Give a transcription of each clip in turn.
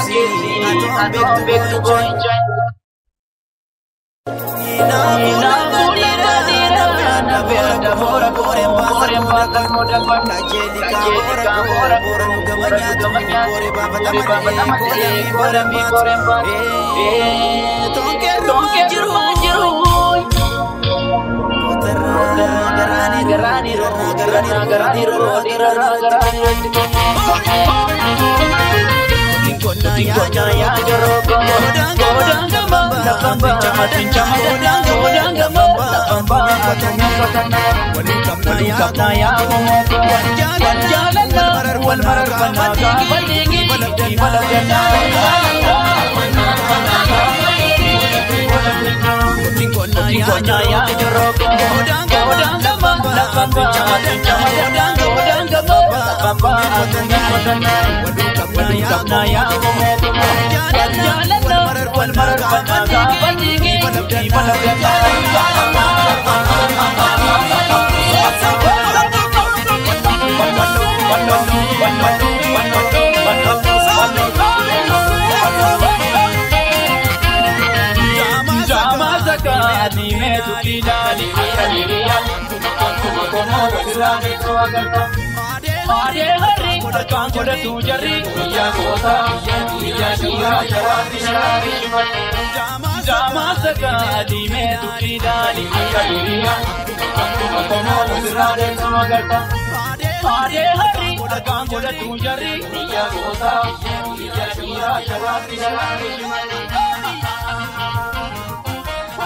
Atoon beektu boo'icha.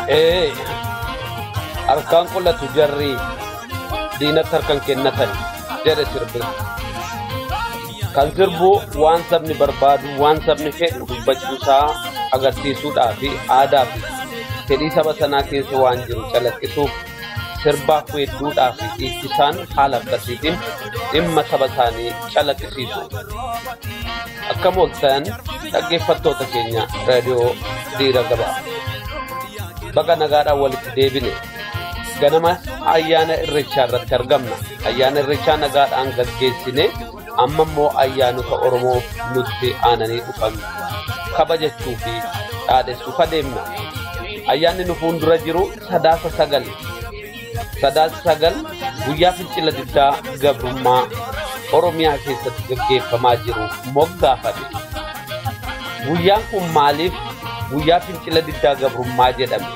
Ee, harkaan qullatu jarri diinatti harkan kennatan jedhe sirbi. Kan sirbu waan sabni barbaadu, waan sabni fedhu dubbachuusaa agarsiisuudhaa fi aadaa fi fedhii saba sanaa keessa waan jiru calaqqisuuf sirbaaf weedduudhaa fi dhiichisaan haala akkasiitiin dhimma saba isaanii calaqqisiisu. Akkam ooltan, dhaggeeffattoota keenya raadiyoo Diira Gabaa. Baga nagaadhaan walitti deebine. Ganama ayyaana Irreechaa irratti argamna. Ayyaana Irreechaa nagaadhaan gaggeessine, amma immoo ayyaanota Oromoo nutti aananii dhufan kabajachuu fi dhaadessuuf adeemna. Ayyaanni nu fuuldura jiru Sadaasa 9. Sadaasa 9 guyyaa fincila diddaa gabrummaa Oromiyaa keessatti gaggeeffamaa jiru moggaafame. Guyyaan kun maaliif guyyaa fincila diddaa gabrummaa jedhame?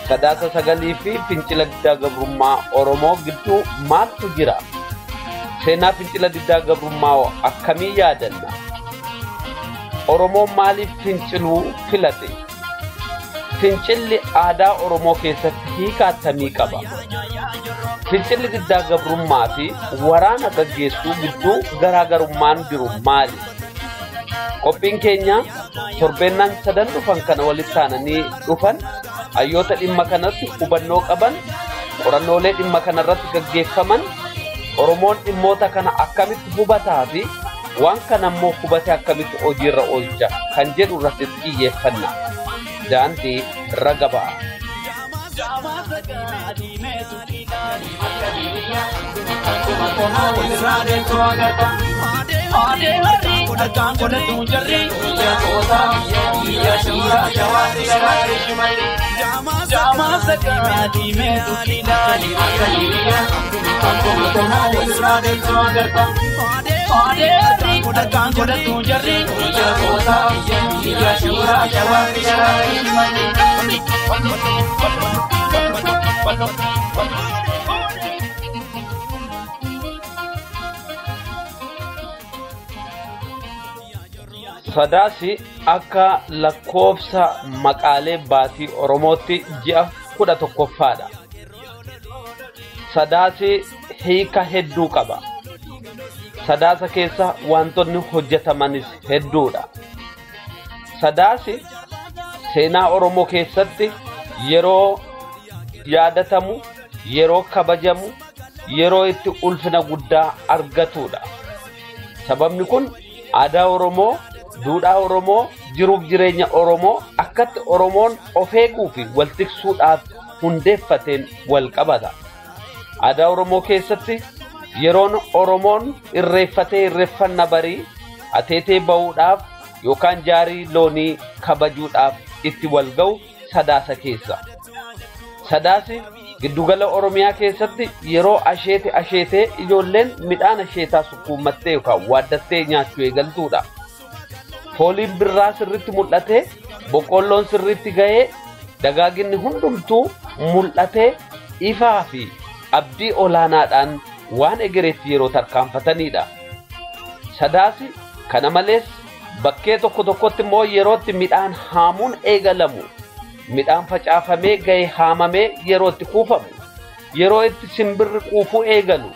Sadaasa 9 fi fincila diddaa gabrummaa Oromoo gidduu maaltu jira? Seenaa fincila diddaa gabrummaa akkamii yaadanna? Oromoon maaliif finciluu filate? Fincilli aadaa Oromoo keessatti hiika akkamii qaba? Fincilli diddaa gabrummaa fi waraana gaggeessuu gidduu garaagarummaan jiru maali? Qophiin keenya torbeennan sadan dhufan kana walitti aananii dhufan hayyoota dhimma kanatti hubannoo qaban, qorannoolee dhimma kanarratti gaggeeffaman, Oromoon dhimmoota kana akkamitti hubataa fi waan kana immoo hubate akkamitti hojiirra oolcha kan jedhu irratti xiyyeeffanna. Daandii Ragabaa. Sadaasi akka lakkoofsa maqaalee baatii Oromootti ji'a 11ffaadha. Sadaasi hiika hedduu qaba. Sadaasa keessa wantoonni hojjetamanis hedduudha. Sadaasi seenaa Oromoo keessatti yeroo yaadatamu, yeroo kabajamu, yeroo itti ulfina guddaa argatudha. Sababni kun aadaa Oromoo, duudhaa Oromoo, jiruuf jireenya Oromoo akkatti Oromoon of eeguu fi wal tiksuudhaaf hundeeffateen wal qabata. Aadaa Oromoo keessatti yeroon Oromoon irreeffatee irreeffanna barii ateetee ba'uudhaaf yookaan jaarii loonii kabajuudhaaf itti wal ga'u Sadaasa keessa. Sadaasi giddugala Oromiyaa keessatti yeroo asheete asheetee ijoolleen midhaan asheetaa sukkuummattee yookaan waaddattee nyaachuu eegaltuudha. Fooliin birraa sirriitti mul'atee, boqqolloon sirriitti ga'ee, dagaaginni hundumtuu mul'atee ifaa fi abdii olaanaadhaan waan egereetti yeroo tarkaanfatanidha. Sadaasi kana malees bakkee tokko tokkotti immoo yerootti midhaan haamuun eegalamu, midhaan facaafamee ga'e haamamee yeroo itti kuufamu, yeroo itti simbirri quufuu eegalu,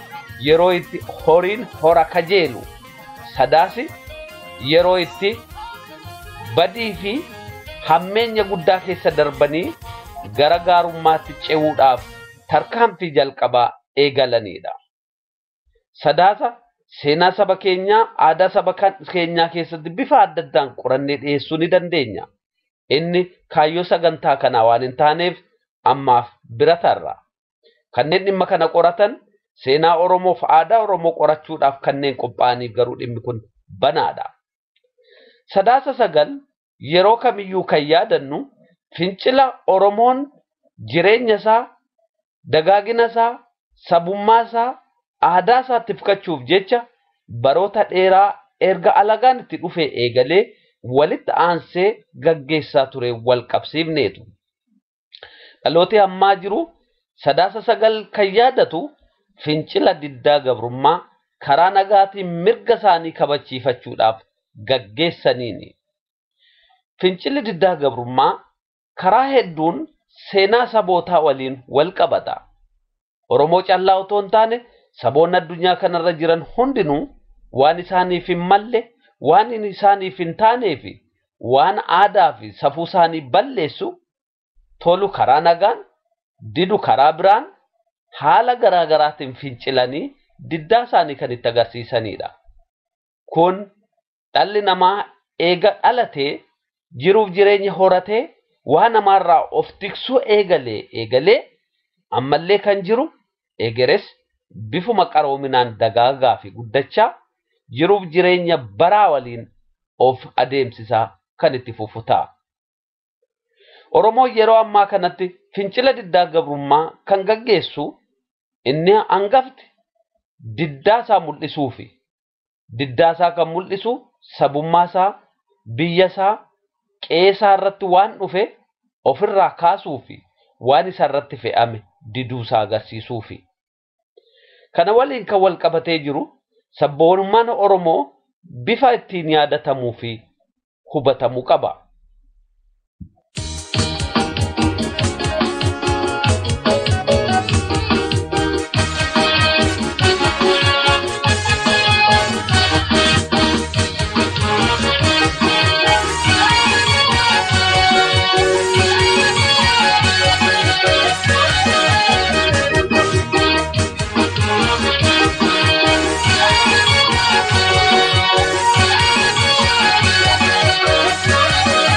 yeroo itti horiin hora kajeelu, Sadaasi yeroo itti badii fi hammeenya guddaa keessa darbanii gara gaarummaatti ce'uudhaaf tarkaanfii jalqabaa eegalanidha. Sadaasa seenaa saba keenyaa, aadaa saba keenyaa keessatti bifa adda addaan qorannee dhiyeessuu ni dandeenya. Inni kaayyoo sagantaa kanaa waan hin taaneef ammaaf bira tarra. Kanneen dhimma kana qoratan seenaa Oromoof aadaa Oromoo qorachuudhaaf kanneen qophaa'aniif garuu dhimmi kun banaadha. Sadaasa 9 yeroo kamiyyuu kan yaadannu fincila Oromoon jireenya isaa, dagaagina isaa, sabummaa isaa, aadaa isaatti fudhachuuf jecha baroota dheeraa erga alagaan itti dhufee eegalee walitti aansee gaggeessaa ture wal qabsiifneetu. Dhalooti ammaa jiru Sadaasa 9 kan yaadatu fincila diddaa gabrummaa karaa nagaatiin mirga isaanii kabachiifachuudhaaf gaggeessaniini. Fincilli diddaa gabrummaa karaa hedduun seenaa sabootaa waliin wal qabata. Oromoo callaa otoo hin taane saboonni addunyaa kanarra jiran hundinuu waan isaaniif hin malle, waan isaaniif hin taanee fi waan aadaa fi safuu isaanii balleessu tolu karaa nagaan, didu karaa biraan haala garaa garaatiin fincilanii diddaa isaanii kan itti agarsiisanidha. Kun dhalli namaa eega dhalatee jiruuf jireenya horatee waan namaarraa of tiksuu eegalee ammallee kan jiru egeres bifuma qaroominaan dagaagaa fi guddachaa jiruuf jireenya baraa waliin of adeemsisaa kan itti fufu ta'a. Oromoon yeroo ammaa kanatti fincila diddaa gabrummaa kan gaggeessu inni hangafti diddaa isaa mul'isuufi. Diddaa isaa kan mul'isu sabummaa isaa, biyya isaa, qe'ee isaa irratti waan dhufe ofirraa kaasuufi waan isa irratti fe'ame diduu isaa agarsiisuufi. Kana waliin kan wal qabatee jiru sabboonummaan Oromoo bifa ittiin yaadatamuu fi hubatamuu qaba. Thank you.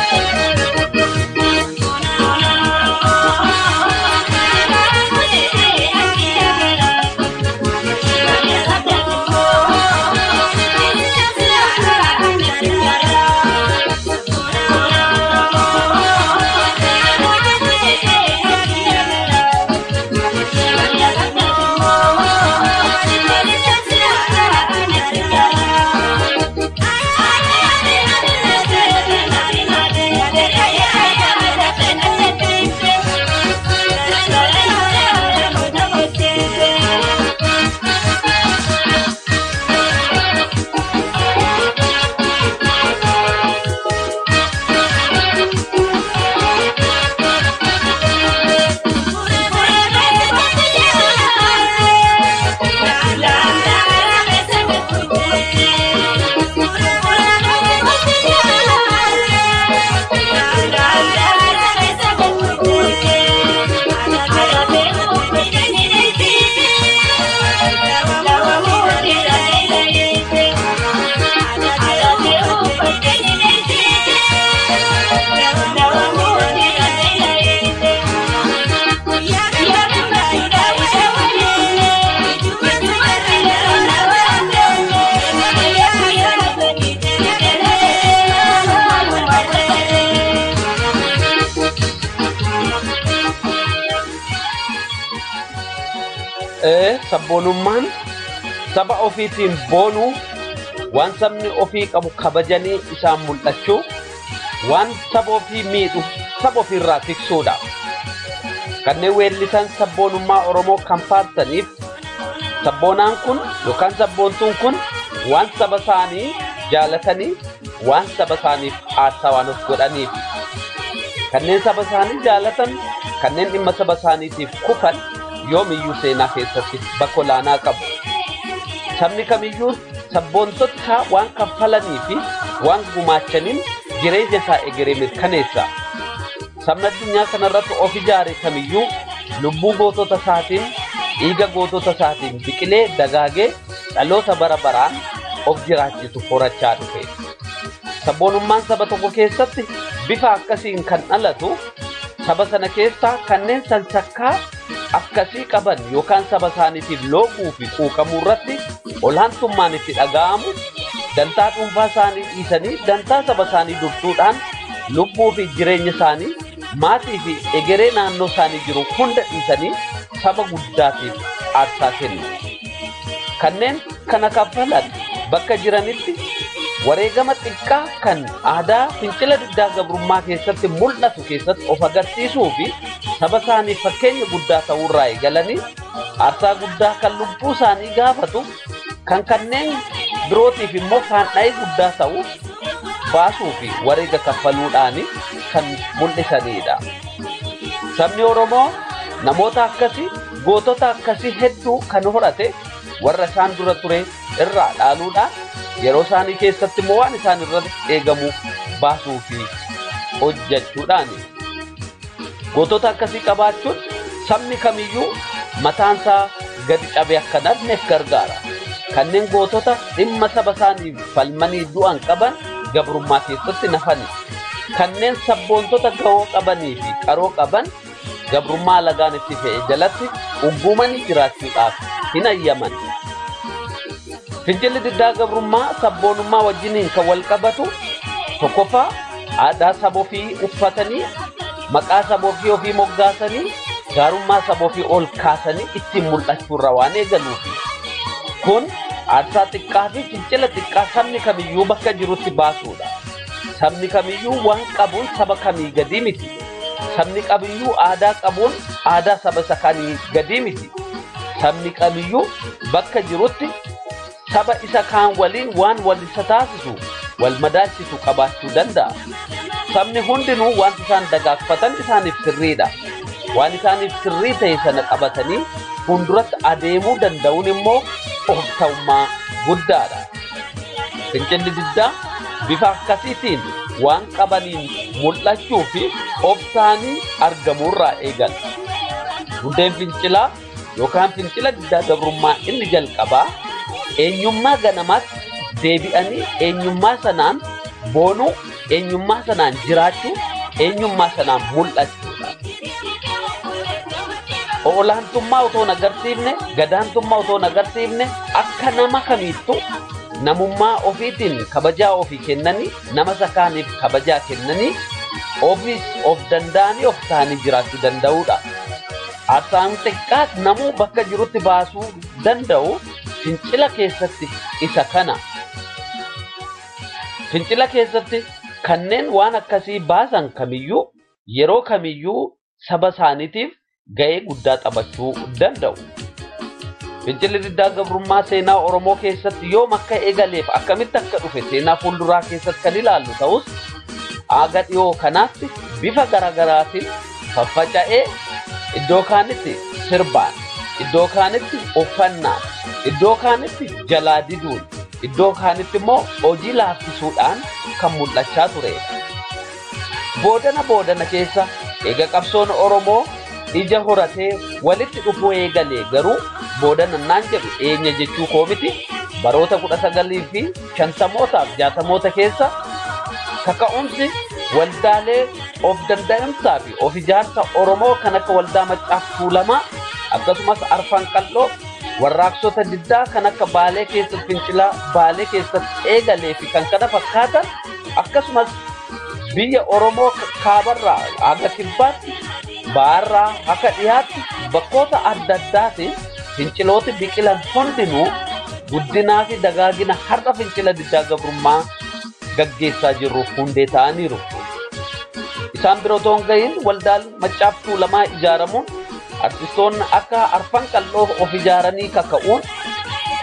Sabboonummaan saba ofiitiin boonuu, waan sabni ofii qabu kabajanii isaan mul'achuu, waan saba ofii miidhu saba ofiirraa tiksuudha. Kanneen weellisan sabboonummaa Oromoo kan faarsaniif sabboonaan kun yookaan sabboontuun kun waan saba isaanii jaalatanii waan saba isaaniif aarsaa waan of godhaniif. Kanneen saba isaanii jaalatan, kanneen dhimma saba isaaniitiif kufan yoomiyyuu seenaa keessatti bakka olaanaa qabu. Sabni kamiyyuu sabboontota isaa waan kaffalanii fi waan gumaachaniin jireenya isaa egeree mirkaneessa. Sabni addunyaa kanarratti of ijaare kamiyyuu lubbuu gootota isaatiin, dhiiga gootota isaatiin biqilee dagaagee dhaloota bara baraan of jiraachisu horachaa dhufe. Sabboonummaan saba tokko keessatti bifa akkasiin kan dhalatu saba sana keessaa kanneen sansakkaa akkasii qaban yookaan saba isaaniitiif looguu fi quuqamuu irratti olaantummaan itti dhaga'amu dantaa dhuunfaa isaanii dhiisanii dantaa saba isaanii dursuudhaan lubbuu fi jireenya isaanii maatii fi egeree naannoo isaanii jiru hunda dhiisanii saba guddaatiif aarsaa kennu. Kanneen kana kaffalan bakka jiranitti wareegama xiqqaa kan aadaa fincila diddaa gabrummaa keessatti mul'atu keessatti of agarsiisuu fi saba isaaniif fakkeenya guddaa ta'uurraa eegalanii aarsaa guddaa kan lubbuu isaanii gaafatu kan kanneen birootiif immoo faandha'ee guddaa ta'u baasuu fi wareega kaffaluudhaan kan mul'isanidha. Sabni Oromoo namoota akkasii, gootota akkasii hedduu kan horate warra isaan dura ture irraa dhaaluudhaan yeroo isaanii keessatti immoo waan isaan irra eegamu baasuu fi hojjechuudhaani. Gootota akkasii qabaachuun sabni kamiyyuu mataansaa gadi cabee akka hin hafneef gargaara. Kanneen gootota dhimma saba isaaniif falmanii du'an qaban gabrummaa keessatti nafani. Kanneen sabboontota gahoo qabanii fi qaroo qaban gabrummaa alagaan itti fe'e jalatti uggumanii jiraachuudhaaf hin ayyaman. Fincilli diddaa gabrummaa sabboonummaa wajjiniin kan wal qabatu tokkoffaa aadaa saba ofii uffatanii maqaa saba ofii ofii moggaasanii gaarummaa saba ofii ol kaasanii ittiin mul'achuurra waan eegaluufi. Kun aarsaa xiqqaa fi fincila xiqqaa sabni kamiyyuu bakka jirutti baasuudha. Sabni kamiyyuu waan qabuun saba kamii gadii miti. Sabni kamiyyuu aadaa qabuun aadaa saba isa kamii gadii miti. Sabni kamiyyuu bakka jirutti saba isa kaan waliin waan wal isa taasisu, wal madaalchisu qabaachuu danda'a. Sabni hundinuu wanti isaan dagaagfatan isaaniif sirriidha. Waan isaaniif sirrii ta'e sana qabatanii fuulduratti adeemuu danda'uun immoo of ta'ummaa guddaadha. Fincilli diddaa bifa akkasiitiin waan qabaniin mul'achuu fi of ta'anii argamuurraa eegala. Hundeen fincilaa yookaan fincila diddaa gabrummaa inni jalqabaa eenyummaa ganamaatti deebi'anii eenyummaa sanaan boonuu, eenyummaa sanaan jiraachuu, eenyummaa sanaan mul'achuudha. Olaantummaa otoo hin agarsiifne, gadaantummaa otoo hin agarsiifne, akka nama kamiittuu namummaa ofiitiin kabajaa ofii kennanii, nama isa kaaniif kabajaa kennanii, ofiis of danda'anii of ta'anii jiraachuu danda'uudha. Aarsaan xiqqaas namuu bakka jirutti baasuu danda'u fincila keessatti isa kana. Fincila keessatti kanneen waan akkasii baasan kamiyyuu yeroo kamiyyuu saba isaaniitiif ga'ee guddaa taphachuu danda'u. Fincilli diddaa gabrummaa seenaa Oromoo keessatti yoom akka eegaleef akkamitti akka dhufe seenaa fuulduraa keessatti kan ilaallu ta'us haga dhiyoo kanaatti bifa garaagaraatiin faffaca'ee iddoo kaanitti sirbaan, iddoo kaanitti uffannaan, iddoo kaanitti jalaa diduun, iddoo kaanitti immoo hojii laaffisuudhaan kan mul'achaa turedha. Boodana boodana keessa eega qabsoon Oromoo ija horatee walitti dhufuu eegalee garuu boodana naan jedhu eenye jechuu koo miti baroota 1950mootaaf 60moota keessa kaka'umsi waldaalee of danda'umsaa fi of ijaarsa Oromoo kan akka waldaa Maccaaf Tuulamaa akkasumas Arfan Qal'oo warraaqsota diddaa kan akka Baalee keessatti fincilaa Baalee keessatti eegalee fi kan kana fakkaatan akkasumas biyya Oromoo kaabarraa haga kibbaatti baarraa haga dhiyaatti bakkoota adda addaatiin Fincilooti biqilan hundinuu guddinaa fi dagaagina har'a fincila diddaa gabrummaa gaggeessaa jirru hundee ta'aniiru. Isaan bira otoo hin gahin waldaan Maccaaf Tuulamaa ijaaramuun, artistoonni akka Arfan Qalloo of ijaaranii kaka'uun,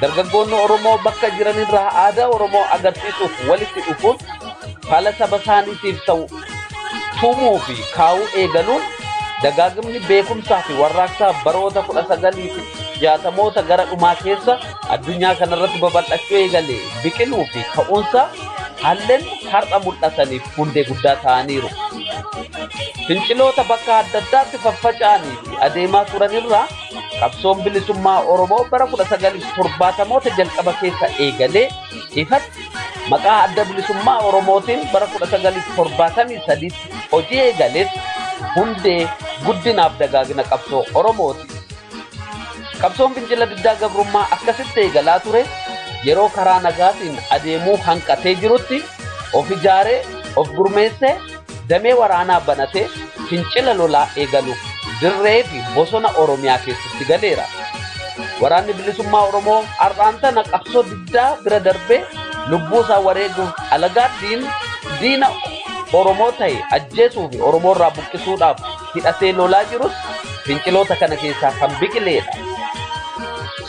dargaggoonni Oromoo bakka jiranirraa aadaa Oromoo agarsiisuuf walitti dhufuun haala saba isaaniitiif ta'u tumuu fi kaa'uu eegaluun, dagaagimni beekumsaa fi warraaqsaa baroota 1960moota gara dhumaa keessa addunyaa kanarratti babal'achuu eegale biqiluu fi ka'uunsa haalleen har'a mul'ataniif hundee guddaa ta'aniiru. Finciloota bakka adda addaatti faffaca'anii fi adeemaa turanirraa qabsoon bilisummaa Oromoo bara 1970moota jalqaba keessa eegalee ifatti maqaa Adda Bilisummaa Oromootiin bara 1973 hojii eegalees hundee guddinaaf dagaagina qabsoo Oromooti. Qabsoon fincila diddaa gabrummaa akkasitti eegalaa ture yeroo karaa nagaatiin adeemuu hanqatee jirutti of ijaaree, of gurmeessee, damee waraanaa banatee fincila lolaa eegaluuf dirree fi bosona Oromiyaa keessatti galeera. Waraanni bilisummaa Oromoo har'aan tana qabsoo diddaa bira darbee lubbuu isaa wareeguuf, alagaa diina Oromoo ta'e ajjeesuu fi Oromoo irraa buqqisuudhaaf hidhatee lolaa jirus finciloota kana keessaa kan biqileedha.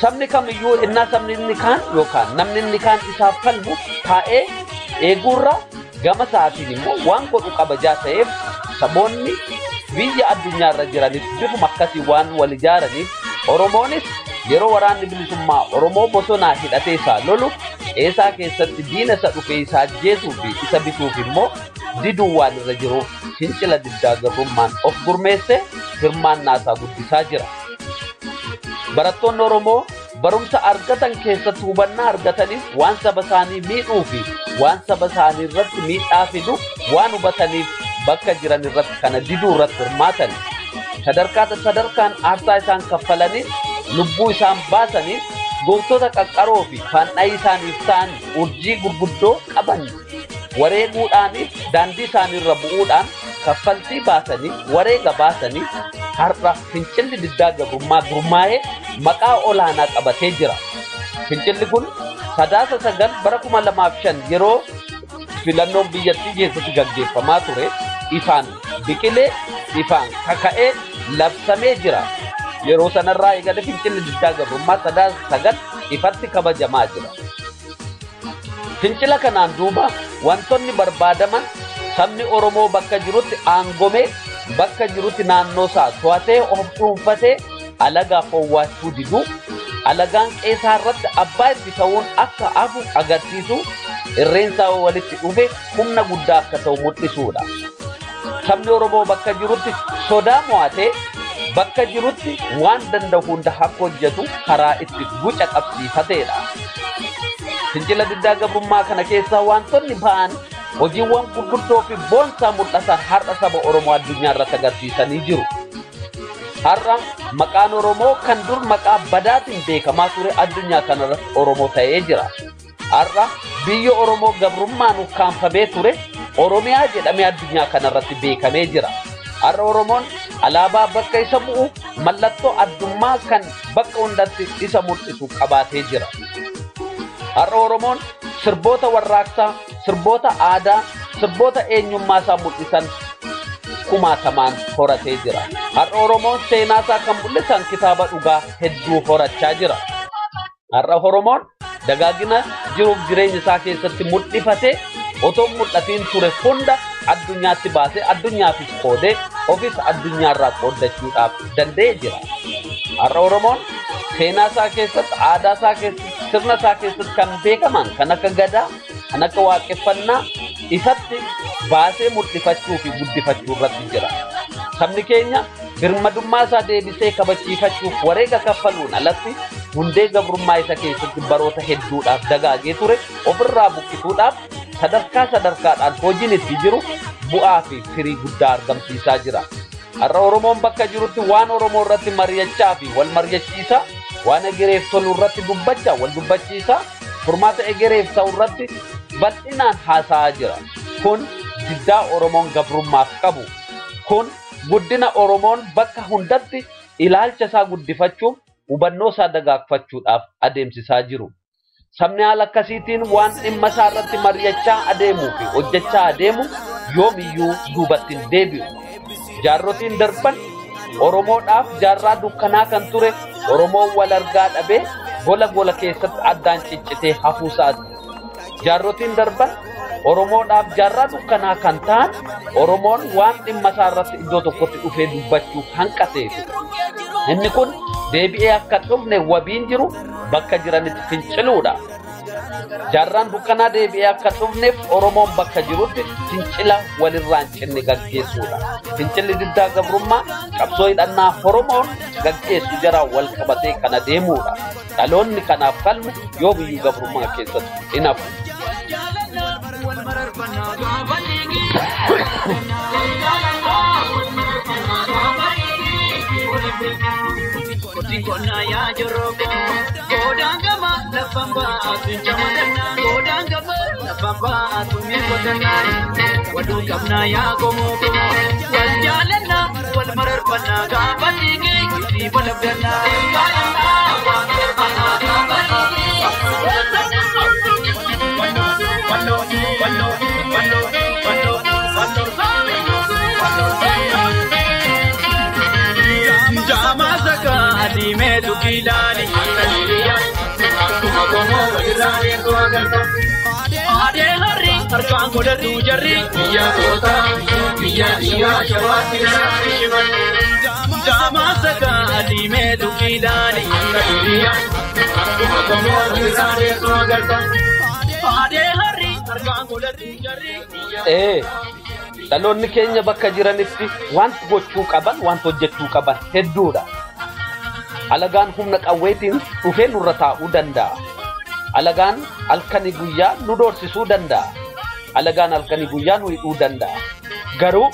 Sabni kamiyyuu innaa sabni inni kaan yookaan namni inni kaan isaaf falmu taa'ee eeguurra gama isaatiin immoo waan godhu kabajaa ta'eef, saboonni biyya addunyaarra jiranis bifuma akkasii waan wal ijaaraniif, Oromoonis yeroo waraanni bilisummaa Oromoo bosonaa hidhatee isaa lolu qeesaa keessatti diina isa dhufee isa ajjeesuu fi isa bituuf immoo diduu waan irra jiruuf fincila diddaa gabrummaan of gurmeesse hirmaannaa isaa guddisaa jira. Barattoonni Oromoo barumsa argatan keessatti hubannaa argataniif waan saba isaanii miidhuu fi waan saba isaanii irratti miidhaa fidu waan hubataniif bakka jiran irratti kana diduu irratti hirmaatan. Sadarkaa sadarkaan aarsaa isaan kaffalanii, lubbuu isaan baasanii, gootota qaqqaroo fi faandhayii isaaniif ta'an urjii gurguddoo qaban wareeguudhaaniif daandii isaaniirra bu'uudhaan kaffaltii baasanii, wareega baasanii har'a fincilli diddaa gabrummaa gurmaa'ee maqaa olaanaa qabatee jira. Fincilli kun Sadaasa 9 bara 2005 yeroo filannoon biyyattii keessatti gaggeeffamaa ture ifaan biqilee, ifaan kaka'ee labsamee jira. Yeroo sanarraa eegalee fincilli diddaa gabrummaa Sadaasa 9 ifatti kabajamaa jira. Fincila kanaan duuba wantoonni barbaadaman sabni Oromoo bakka jirutti aangomee, bakka jirutti naannoo isaa to'atee, of dhuunfatee alagaaf owwaachuu diduu, alagaan qeesaa irratti abbaa itti ta'uun akka hafu agarsiisu, irreensaa walitti dhufe humna guddaa akka ta'u mul'isuudha. Sabni Oromoo bakka jirutti sodaa mo'atee bakka jirutti waan danda'u hunda akka hojjetu karaa itti guca qabsiifateedha. Fincila diddaa gabrummaa kana keessaa wantoonni ba'an hojiiwwan gurguddoo fi boonsaa mul'atan har'a saba Oromoo addunyaa irratti agarsiisanii jiru. Har'a maqaan Oromoo kan dur maqaa badaatiin beekamaa ture addunyaa kanarratti Oromoo ta'ee jira. Har'a biyya Oromoo gabrummaan ukkaanfamee ture Oromiyaa jedhamee addunyaa kanarratti beekamee jira. Har'a Oromoon alaabaa bakka isa bu'u, mallattoo addummaa kan bakka hundatti isa mul'isu qabaatee jira. Har'a Oromoon sirboota warraaqsaa, sirboota aadaa, sirboota eenyummaa isaa mul'isan kumaatamaan horatee jira. Har'a Oromoon seenaa isaa kan mul'isan kitaaba dhugaa hedduu horachaa jira. Har'a Oromoon dagaagina jiruuf jireenya isaa keessatti mul'ifatee otoo mul'atiin ture hunda addunyaatti baasee, addunyaafis qoodee, ofis addunyaarraa qooddachuudhaaf danda'ee jira. Har'a Oromoon seenaa isaa keessatti, aadaa isaa keessatti, sirna isaa keessatti kan beekaman kan akka gadaa, kan akka waaqeffannaa ifatti baasee mul'ifachuu fi guddifachuu irratti jira. Sabni keenya birmadummaa isaa deebisee kabachiifachuuf wareega kaffaluun alatti hundee gabrummaa isa keessatti baroota hedduudhaaf dagaagee ture ofirraa buqqisuudhaaf sadarkaa sadarkaadhaan hojiin itti jiru bu'aa fi firii guddaa argamsiisaa jira. Har'a Oromoon bakka jirutti waan Oromoo irratti mari'achaa fi wal mari'achiisaa, waan egereef tolu irratti dubbachaa wal dubbachiisaa, furmaata egereef ta'u irratti bal'inaan haasa'aa jira. Kun diddaa Oromoon gabrummaaf qabu. Kun guddina Oromoon bakka hundatti ilaalcha isaa guddifachuuf hubannoo isaa dagaagfachuudhaaf adeemsisaa jiru. Sabni haala akkasiitiin waan dhimma isaa irratti mari'achaa adeemuu fi hojjechaa adeemu yoomiyyuu duubatti hin deebi'u. Jaarrotiin darban Oromoodhaaf jaarraa dukkanaa kan ture Oromoon wal argaa dhabee gola gola keessatti addaan ciccitee hafuu isaati. Jaarrotiin darban Oromoodhaaf jaarraa dukkanaa kan ta'an Oromoon waan dhimma isaa irratti iddoo tokkotti dhufee dubbachuu hanqateefi. Inni kun deebi'ee akka dhufne wabiin jiru bakka jiranitti finciluudha. Jaarraan dukkanaa deebi'ee akka dhufneef Oromoon bakka jirutti fincila walirraa hin cinne gaggeessuudha. Fincilli diddaa gabrummaa qabsoo hidhannaa Oromoon gaggeessu jaraa wal qabatee kana deemuudha. Dhaloonni kanaaf falme yoomiyyuu gabrummaa keessatti hin hafu. Harkaan godhatu jarri biyya goota biyya dhiyaa shawaatti garaatti shimalli jaamaa sakaa adiimee tukiilaani akka hiriyaa akkuma qomoo walirraa deessu agarta haadhee harri harkaan godhatu jarri biyya. Dhaloonni keenya bakka jiranitti wanti gochuu qaban wanti hojjechuu qaban hedduudha. Alagaan humna qawweetiin dhufee nurra taa'uu danda'a. Alagaan halkanii guyyaa nu doorsisuu danda'a. Alagaan halkanii guyyaa nu hidhuu danda'a. Garuu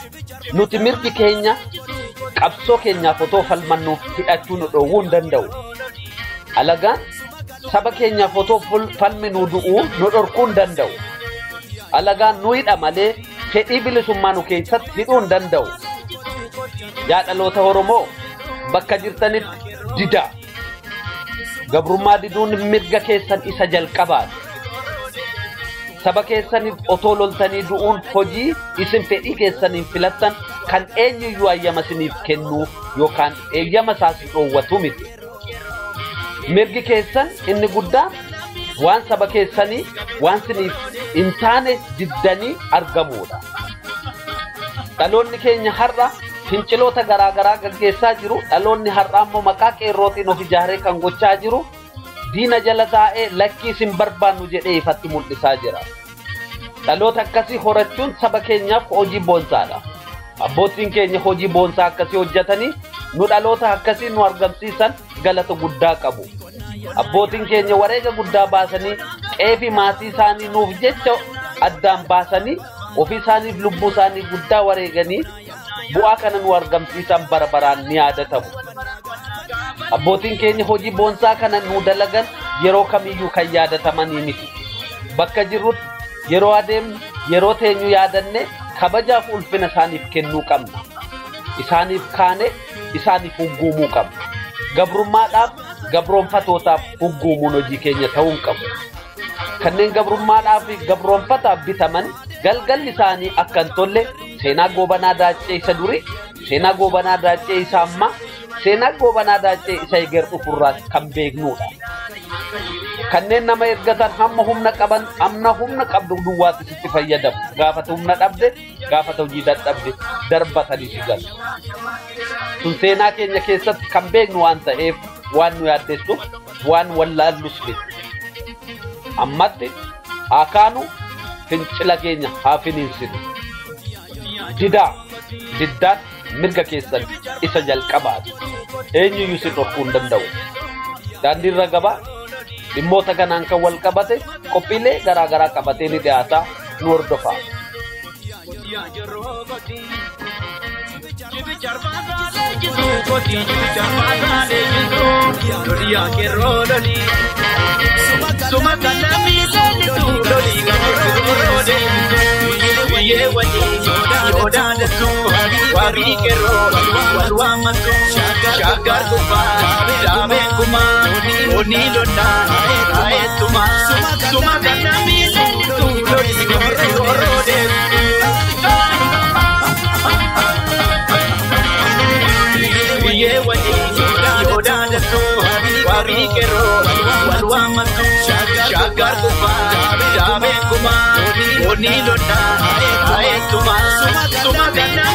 nuti mirgi keenya qabsoo keenyaaf otoo falmannu hidhachuu nu dhoowwuu hin danda'u. Alagaan saba keenyaaf otoo falminu du'uu nu dhorkuu hin danda'u. Alagaan nu hidha malee fedhii bilisummaa nu keessatti hidhuu hin danda'u. Yaa dhaloota Oromoo bakka jirtanitti didaa. Gabrummaa diduun mirga keessan isa jalqabaati. Saba keessaniif otoo loltanii du'uun hojii isin fedhii keessaniin filattan kan eenyuyyuu hayyama isiniif kennuu yookaan eeyyama isaas dhoowwatu miti. Mirgi keessan inni guddaan waan saba keessanii waan isiniif hin taane diddanii argamuudha. Dhaloonni keenya har'a finciloota garaa garaa gaggeessaa jiru. Dhaloonni har'aa immoo maqaa qeerrootiin of ijaaree kan gochaa jiru. Diina jala taa'ee lakkii isin barbaannu jedhee ifatti mul'isaa jira. Dhaloota akkasii horachuun saba keenyaaf hojii boonsaadha. Abbootiin keenya hojii boonsaa akkasii hojjetanii nu dhaloota akkasii nu argamsiisan galata guddaa qabu. Abbootiin keenya wareega guddaa baasanii qeefi maatii isaanii nuuf jecha addaan baasanii ofii isaaniif lubbuu isaanii guddaa wareeganii bu'aa kana nu argamsiisan bara baraan ni yaadatamu. Abbootiin keenya hojii boonsaa kana nu dalagan yeroo kamiyyuu kan yaadatamanii miti. Bakka jirrutti yeroo adeemnu yeroo teenyu yaadanne kabajaaf ulfina isaaniif kennuu qabna. Isaaniif kaane isaaniif hugguumuu qabna. Gabrummaadhaaf gabroonfatootaaf hugguumuun hojii keenya ta'uu hin qabu. Kanneen gabrummaadhaaf gabroonfataaf bitaman galgalli isaanii akka hin tolle seenaa Goobanaa Daaccee isa durii, seenaa Goobanaa Daaccee isa ammaa, seenaa Goobanaa Daaccee isa eger dhufurraas kan beeknudha. Kanneen nama ergatan hamma humna qaban hamma humna qabdu duwwaatti sitti fayyadamu. Gaafata humna dhabde, gaafata hojii dadhabde darbatanii si galu. Sun seenaa keenya keessatti kan beeknu waan ta'eef waan nu yaaddessuuf waan wallaallus miti. Ammatti haa kaanu fincila keenya haa finiinsinu. Didaa diddaan mirga keessan isa jalqabaati. Eenyuyyuu si dhorkuu hin danda'u. Daandiirra gabaa dhimmoota kanaan kan wal qabate qophiilee garaa garaa qabatee ni dhiyaata nu hordofaa. Wabii qeerroo wal waammattu shaggar gubbaa daabee kumaa onni lolaa taa'eettumaa suma kana miileellitu lolis rooroo deemtu. Biyyee waliin yoo daadattu wabii qeerroo wal waammattu shaggar gubbaa daabee kumaa onni lolaa taa'eettumaa suma kana.